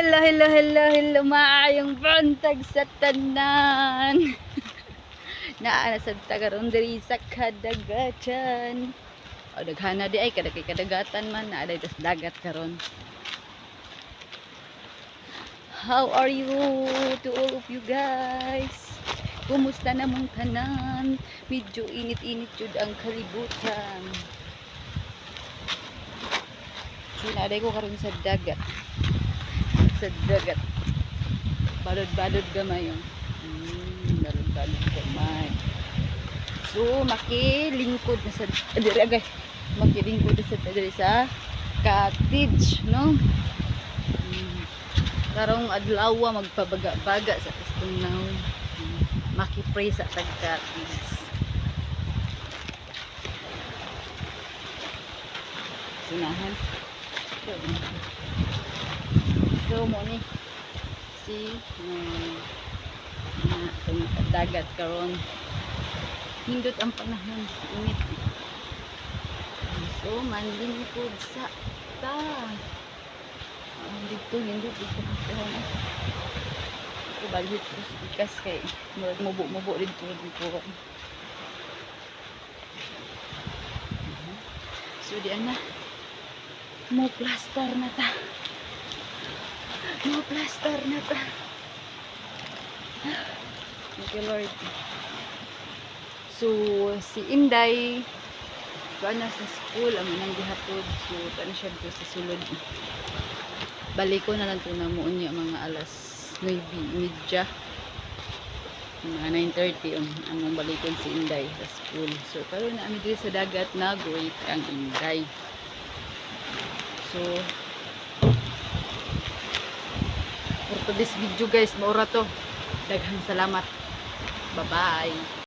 Hello, hello, hello, hello. Maayong buntag sa tanan. Naa na sad ta karon diri sa kadagatan. O daghana di ay kada kay kadagatan man naa day tas dagat karon. How are you to all of you guys? Kumusta na mong tanan? Medyo init-init jud ang kalibutan. So naa ko karon sa dagat. Sa dagat. Balod-balod gamay oh. Balod-balod gamay. So makilingkod na sa diri agay. Makilingkod na sa diri sa cottage, no? Karong adlaw magpabaga-baga sa Kastungnaw. Maki-pray sa tag cottage. Sunahan. So mo ni si na itong dagat karon. Hindot ang panahon, init. So manlingkod sa ta. Ah, dito hindot dito karon. Ito balhit ko sa ikas kay murag mubo-mubo dito dito. So di ana mo plaster na ta. Mo plaster na ta. Thank you, Lord. So si Inday kuan na sa school ang inang gihatod, so kuan siya dito sa sulod. Balik ko na lang to na mo unya mga alas 9:30, mga 9:30 ang balikon si Inday sa school. So karon na ami diri sa dagat, nag-wait ang Inday. So for today's video guys, maura to. Daghang salamat. Bye bye.